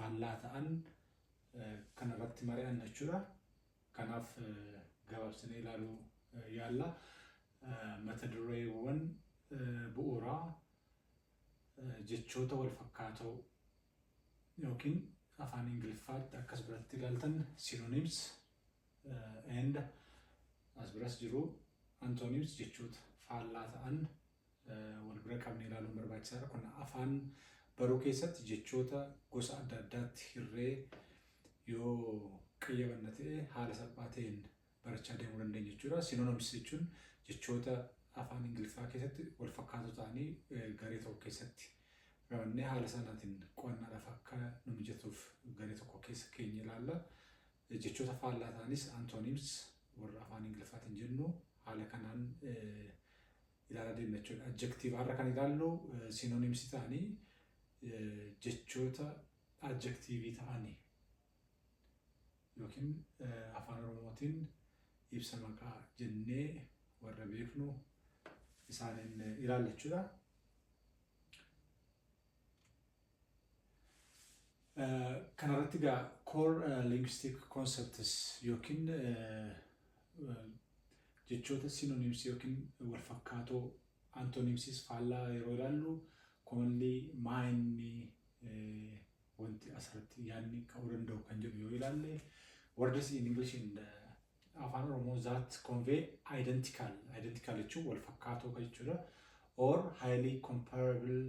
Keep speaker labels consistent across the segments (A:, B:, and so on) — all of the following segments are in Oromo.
A: faallaa ta'an kanarratti mari'anna jechuudha. Kanaaf gabaabsinee ilaaluu yaalla. Mata dureewwan bu'uuraa jechoota wal fakkaatoo yookiin afaan Ingiliffaatti akkas biratti ilaaltan synonyms and as biras jiru antonyms, jechoota faallaa ta'an wal bira qabnee ilaaluun barbaachisaadha. Kun afaan baruu keessatti jechoota gosa adda addaatti hirree yoo qayyabanna ta'e haala salphaa ta'een barachaa deemuu dandeenya jechuudha. Synonyms jechuun jechoota afaan Ingiliffaa keessatti wal fakkaatoo ta'anii garee tokko keessatti ramannee haala sanaatiin qo'annaadhaaf akka nu mijatuuf garee tokko keessa keenya ilaalla. Jechoota faallaa ta'anis antonyms warra afaan Ingiliffaatiin jennu haala kanaan ilaalaa deemna jechuudha. Adjective har'a kan ilaallu synonyms ta'anii jechoota adjective ta'anii yookiin afaan Oromootiin ibsa maqaa jennee warra beeknu isaaniin ilaalla jechuudha. Kanarratti egaa core linguistic concepts yookiin jechoota synonyms yookiin wal fakkaatoo, antonymsis faallaa yeroo ilaallu, commonly maayinni wanti asirratti yaadni ka'uu danda'u kan jedhu yoo ilaalle, words in English and afaan Oromoo that convey identical, identical jechuun wal fakkaatoo kan jechuudha, or highly comparable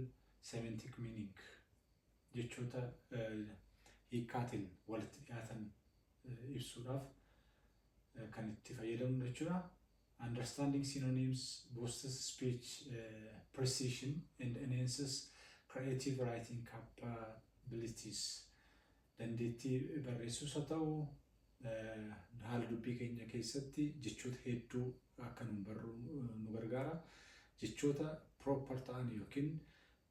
A: semantic meaning, jechoota hiikkaatiin walitti dhiyaatan ibsuudhaaf kan itti fayyadamnu jechuudha. Understanding synonyms boosts speech precision and enhances creative writing capabilities. Dandeettii barreessuus haa ta'u, haala dubbii keenya keessatti jechoota hedduu akka nu barru nu gargaara. Jechoota proper ta'an yookiin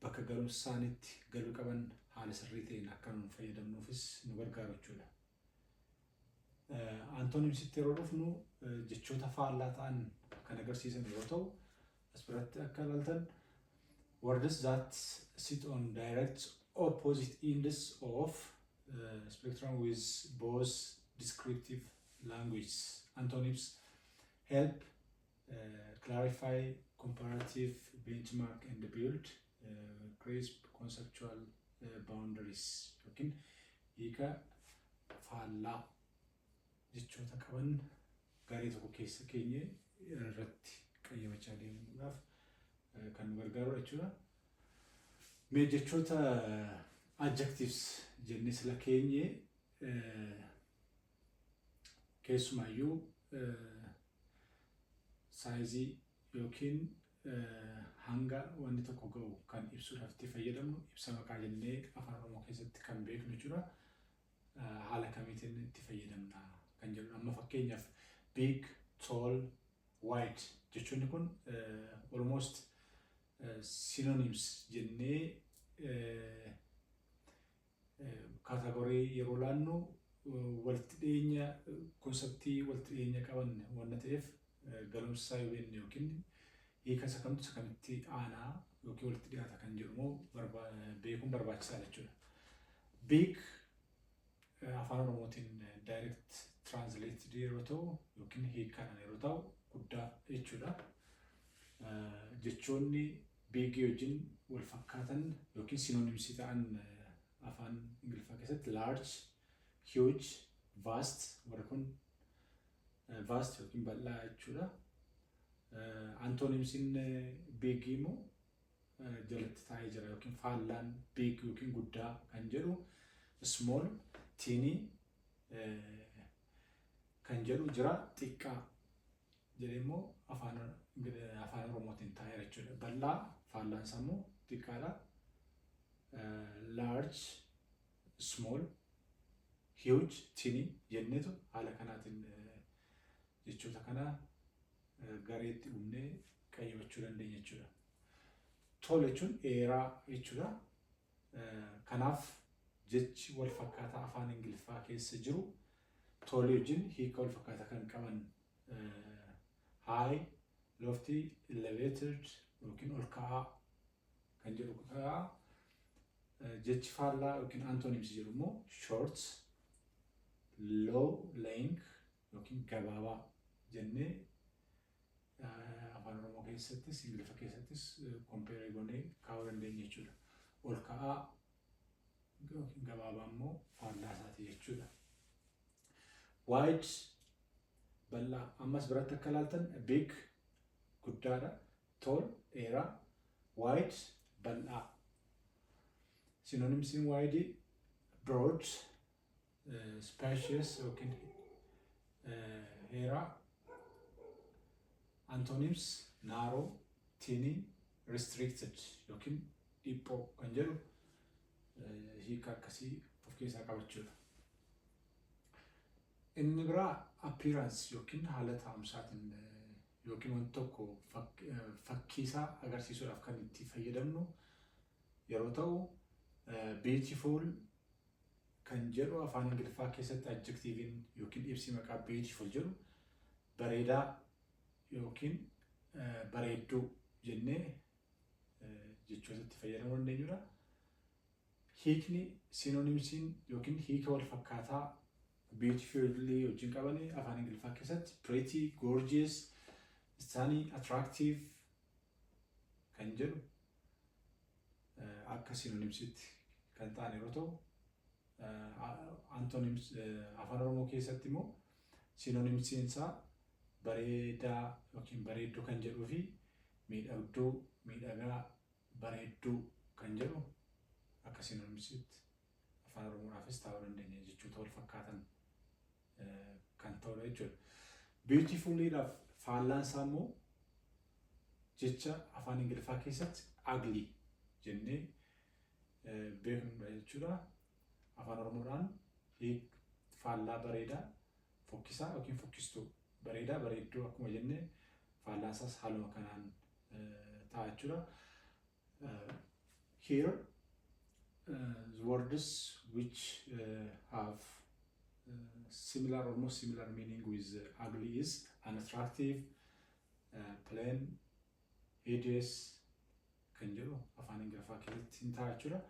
A: bakka galumsa isaaniitti galuu qaban haala sirrii ta'een akka nu fayyadamnuufis nu gargaaru jechuudha. Antonymsitti yeroo dhufnu jechoota faallaa ta'an kan agarsiisan yeroo ta'u, as biratti akka ilaaltan, words that sit on direct opposite ends of spectrum with both descriptive language. Antonyms help clarify comparative benchmark and build crisp conceptual boundaries, yookiin hiika faallaa jechoota qaban garee tokko keessa keenye irratti qayyabachaa deemuudhaaf kan nu gargaarudha jechuudha. Mee jechoota adjectives jennee sila keenye, keessumaayyuu size yookiin hanga wanni tokko ga'u kan ibsuudhaaf itti fayyadamnu, ibsa maqaa jennee afaan Oromoo keessatti kan beeknu jechuudha. Haala kamiitiin itti fayyadamna kan jedhu, amma fakkeenyaaf big, tall, wide jechoonni kun almost synonyms jennee category yeroo laannu walitti dhiyeenya concept walitti dhiyeenya qaban wanna ta'eef, galumsa isaa yoo beekne yookiin hiika isa kamtu isa kamitti aanaa yookiin walitti dhiyaata kan jedhu immoo beekuun barbaachisaadha jechuudha. Big afaan Oromootiin direct translated yeroo ta'u yookiin hiikkaadhaan yeroo ta'u guddaa jechuudha. Jechoonni big wajjin wal fakkaatan yookiin synonyms ta'an afaan Ingiliffaa keessatti large, huge, vast, warri kun vast yookiin bal'aa jechuudha. Antonymsiin big immoo jalatti taa'ee jira, yookiin faallaan big yookiin guddaa kan jedhu small, teeny kan jedhu jira, xiqqaa jedhee immoo afaan Oromootiin taa'eera jechuudha. Bal'aa faallaan isaa immoo xiqqaadha. Large, small, huge, teeny jenneetu haala kanaatiin jechoota kana gareetti uumnee qayyabachuu dandeenya jechuudha. Tall jechuun dheeraa jechuudha. Kanaaf jechi wal fakkaataa afaan Ingiliffaa keessa jiru tall wajjin hiika wal fakkaataa kan qaban high, lofty, elevated yookiin ol ka'aa kan jedhu ka'a. Jechi faallaa yookiin antonyms jedhu immoo short, low lying yookiin gabaabaa jennee Afaan Oromoo keessattis Ingiliffa keessattis compare goonee kaa'uu dandeenya jechuudha. Ol ka'aa yookiin gabaabaa immoo faallaa isaati jechuudha. Wide, bal'aa. Ammas biratti akka ilaaltan big guddaadha. Tall dheeraa, wide bal'aa. Synonymsiin wide broad, spacious yookiin dheeraa. Antonyms narrow, tiny, restricted yookiin dhiphoo kan jedhu hiika akkasii of keessaa qabachuudha. Inni biraa appearance yookiin haala taa'umsaatiin yookiin wanti tokko fakkii isaa agarsiisuudhaaf kan itti fayyadamnu yeroo ta'u, beautiful kan jedhu Afaan Ingiliffaa keessatti adjectiviin yookiin ibsi maqaa beautiful jedhu bareedaa yookiin bareedduu jennee jechoota itti fayyadamuu dandeenyudha. Hiikni synonymsiin yookiin hiika wal fakkaataa beautifully wajjin qabanii Afaan Ingiliffaa keessatti pretty, gorgeous, stunning, attractive kan jedhu akka synonymsitti kan ta'an yeroo ta'u, antonyms Afaan Oromoo keessatti immoo synonymsiin isaa bareedaa yookiin bareedduu kan jedhuu fi miidhagduu, miidhagaa, bareedduu kan jedhu akka synonymsitti Afaan Oromoodhaafis ta'uu dandeenya, jechoota wal fakkaatan kan ta'udha jechuudha. Beautifullyidhaaf faallaan isaa immoo jecha Afaan Ingiliffaa keessatti ugly jennee beeknudha jechuudha. Afaan Oromoodhaan faallaa bareedaa fokkisaa yookiin fokkistuu, bareedaa bareedduu akkuma jennee faallaan isaas haaluma kanaan ta'a jechuudha. Here the words which have similar, almost similar meaning with ugly is unattractive, plain, hideous kan jedhu Afaan Ingiliffaa keessatti hin ta'a jechuudha.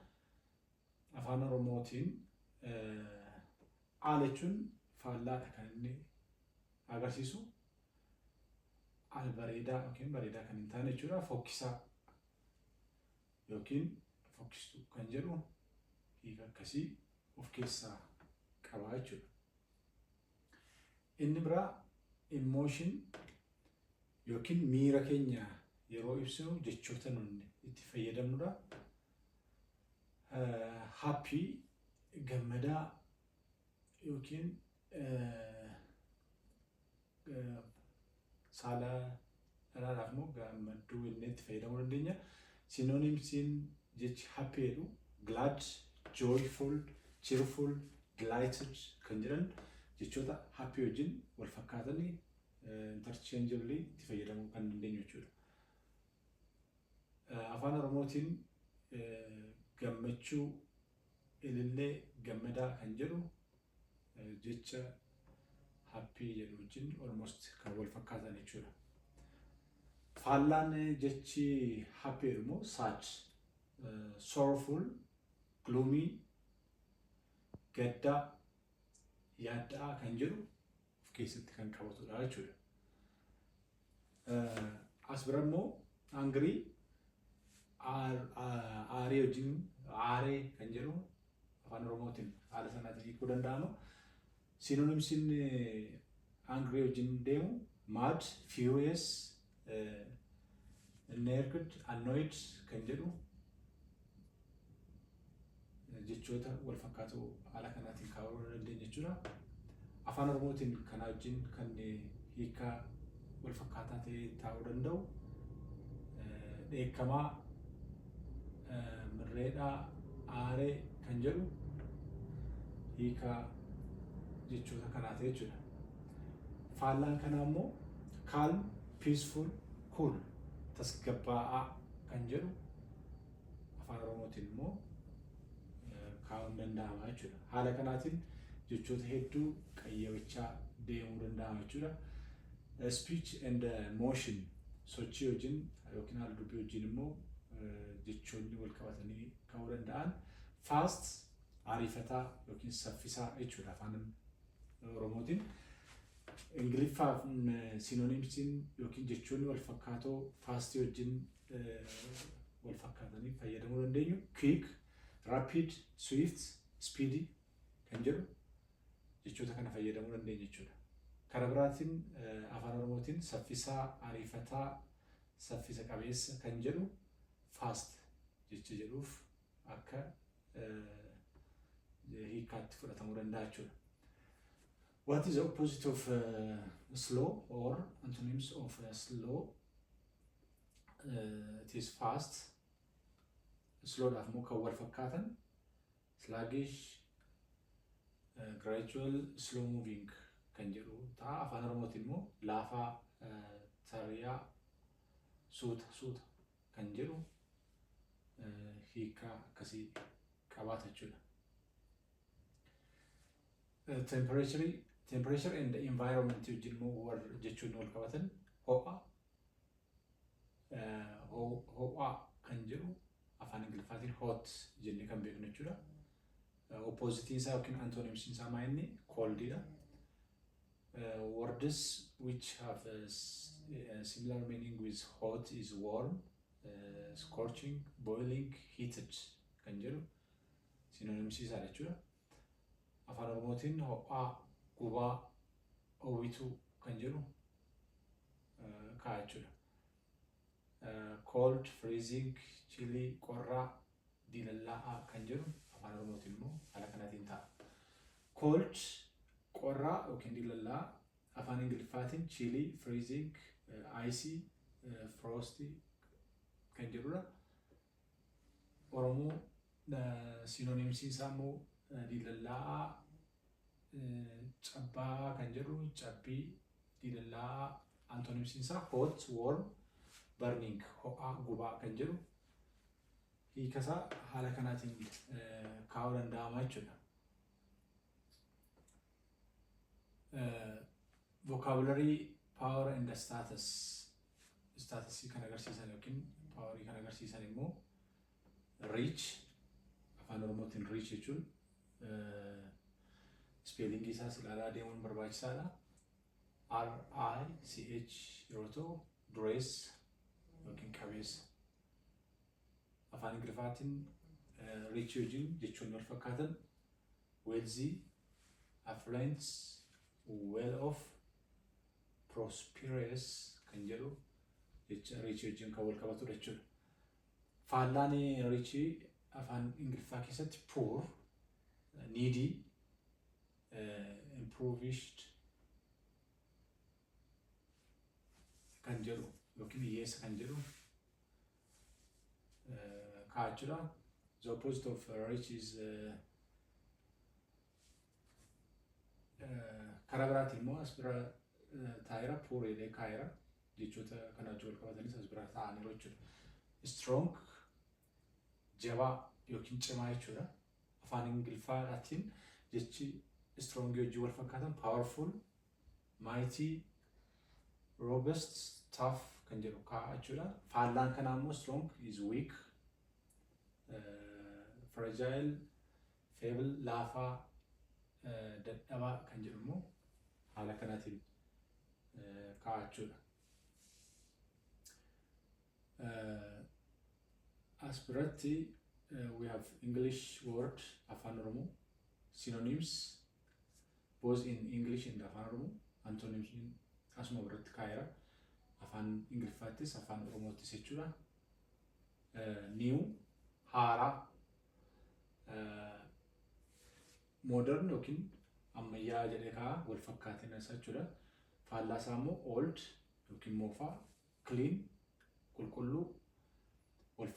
A: Afaan Oromootiin aal jechuun faallaadha kan inni agarsiisu. Al bareedaa yookiin bareedaa kan hin taane jechuudha. Fokkisaa yookiin fokkistuu kan jedhu hiika akkasii of keessaa qaba jechuudha. Inni biraa emotion yookiin miira keenya yeroo ibsinu jechoota nuti itti fayyadamnudha. Happy, gammadaa yookiin saala dhalaadhaaf immoo gammadduu jennee itti fayyadamuu dandeenya. Synonymsiin jechi happy jedhu glad, joyful, cheerful, delighted kan jedhan jechoota happy wajjin wal fakkaatanii interchangeably itti fayyadamuu kan dandeenyu jechuudha. Afaan Oromootiin gammachuu, ilillee, gammadaa kan jedhu jecha happy jedhu wajjin almost kan wal fakkaatan jechuudha. Faallaan jechi happy jedhu immoo sad, sorrowful, gloomy, gaddaa, yaadda'aa kan jedhu of keessatti kan qabatudha jechuudha. As bira immoo angry, aarii wajjin, aaree kan jedhu Afaan Oromootiin haala sanaatiin hiikuu danda'ama. Synonymsiin angry wajjin deemu mad, furious, angered, annoyed kan jedhu jechoota wal fakkaatoo haala kanaatiin kaa'uu dandeenya jechuudha. Afaan Oromootiin kana wajjin kan hiikaa wal fakkaataa ta'e taa'uu danda'u dheekkamaa, mirreedhaa, aaree kan jedhu hiikaa jechoota kanaati jechuudha. Faallaan kanaa immoo calm, peaceful, cool, tasgabbaa'aa kan jedhu Afaan Oromootiin immoo kaa'uun danda'ama jechuudha. Haala kanaatiin jechoota hedduu qayyabachaa deemuu danda'ama jechuudha. Speech and motion, sochii wajjin yookiin haala dubbii wajjin immoo jechoonni wal qabatanii ka'uu danda'an Fast, ariifataa yookiin saffisaa jechuudha afaan Oromootiin. Ingiliffaaf synonymsiin yookiin jechoonni wal fakkaatoo fastii wajjin wal fakkaatanii fayyadamuu dandeenyu quick, rapid, swift, speedy kan jedhu jechoota kana fayyadamuu dandeenya jechuudha. Karaa biraatiin afaan Oromootiin saffisaa, ariifataa, saffisa qabeessa kan jedhu fast jecha jedhuuf akka hiikkaatti fudhatamuu danda'a jechuudha. What is the opposite of slow or antonyms of slow? It is fast. Slowdhaaf immoo kan wal fakkaatan sluggish, gradual, slow moving kan jedhu ta'a. Afaan Oromootiin immoo laafaa, tariyaa, suuta suuta kan jedhu hiikkaa akkasii qabaata jechuudha. Temperature and environment wajjin immoo warra jechuun wal qabatan ho'a, ho'aa kan jedhu afaan Ingiliffaatiin hot jennee kan beeknu jechuudha. Oppositeiin isaa yookiin antonymsiin isaa maa inni? Coldidha. Words which have a similar meaning with hot is warm, scorching, boiling, heated kan jedhu synonymsii isaa jechuudha. Afaan Oromootiin ho'aa, gubaa, hoowituu kan jedhu ka'a jechuudha. Cold, freezing, chilly, qorraa, diilallaa'aa kan jedhu afaan Oromootiin immoo haala kanaatiin ta'a. Cold, qorraa yookiin diilallaa'aa, afaan Ingiliffaatiin chilly, freezing, icy, frosty kan jedhudha. Oromoo synonymsiin isaa immoo diilallaa'aa, cabbaa kan jedhu, cabbii, diilallaa'aa. Antonymsiin isaa hot, warm, burning, ho'aa, gubaa kan jedhu hiikasaa haala kanaatiin kaa'uu danda'ama jechuudha. Vocabulary, power and status. Statusii kan agarsiisan yookiin powerii kan agarsiisan immoo rich, afaan Oromootiin rich jechuun spellingii isaas ilaalaa deemuun barbaachisaadha. RICH yeroo ta'u, dureessa yookiin qabeessa. Afaan Ingiliffaatiin rich wajjin jechoonni wal fakkaatan wealthy, affluent, well off, prosperous kan jedhu jecha rich wajjin kan wal qabatudha jechuudha. Faallaan rich afaan Ingiliffaa keessatti poor, needy, impoverished kan jedhu yookiin hiyyeessa kan jedhu ka'a jechuudha. The opposite of rich is karaa biraatiin immoo as bira taa'eera, poor jedhee kaa'eera, jechoota kana wajjin wal qabatanis as bira taa'aniiru jechuudha. Strong, jabaa yookiin cimaa jechuudha. Afaan Ingiliffaatiin jechi strong wajjin wal fakkaatan powerful, mighty, robust, tough kan jedhu kaa'a jechuudha. Faallaan kanaa immoo strong is weak, fragile, feeble, laafaa, dadhabaa kan jedhu immoo haala kanaatiin kaa'a jechuudha. As biratti we have English word Afaan Oromoo synonyms, both in English and Afaan Oromoo. Antonyms asuma biratti kaa'eera. Afaan Ingiliffaattis afaan Oromoottis jechuudha. New, haaraa, modern yookiin ammayyaa jedhee kaa'a, wal fakkaatina isaa jechuudha. Faallaa isaa immoo old yookiin moofaa, clean, qulqulluu, wal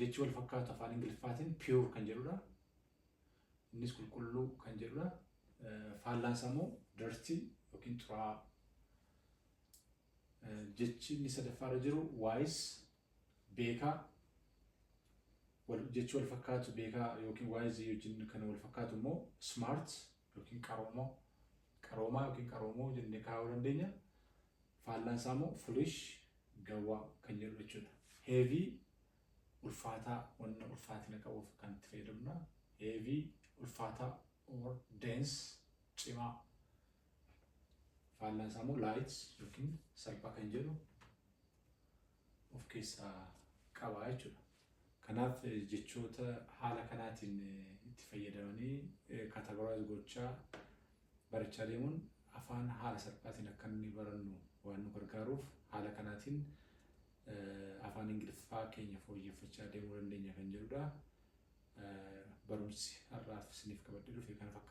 A: jechi wal fakkaatu afaan Ingiliffaatiin pure kan jedhudha. Innis qulqulluu kan jedhudha. Faallaan isaa immoo dirty yookiin xuraa'aa. Jechi inni sadaffaarra jiru wise, beekaa, jechi wal fakkaatu beekaa yookiin wise wajjin kan wal fakkaatu immoo smart yookiin qaroomoo, qaroomaa yookiin qaroomoo jennee kaa'uu dandeenya. Faallaan isaa immoo foolish, gawwaa kan jedhu jechuudha. Heavy. Ulfaataa, wanna ulfaatina qabuuf kan itti fayyadamna. Heavy, ulfaataa, or dense, cimaa. Faallaan isaa immoo light yookiin salphaa kan jedhu of keessaa qaba jechuudha. Kanaaf jechoota haala kanaatiin itti fayyadamanii categorize gochaa barachaa deemuun afaan haala salphaatiin akka inni barannu waan nu gargaaruuf, haala kanaatiin afaan Ingiliffaa keenya fooyyeffachaa deemuu dandeenya kan jedhudha. Barumsi har'aaf isiniif qabadhee dhufe kana fakkaata.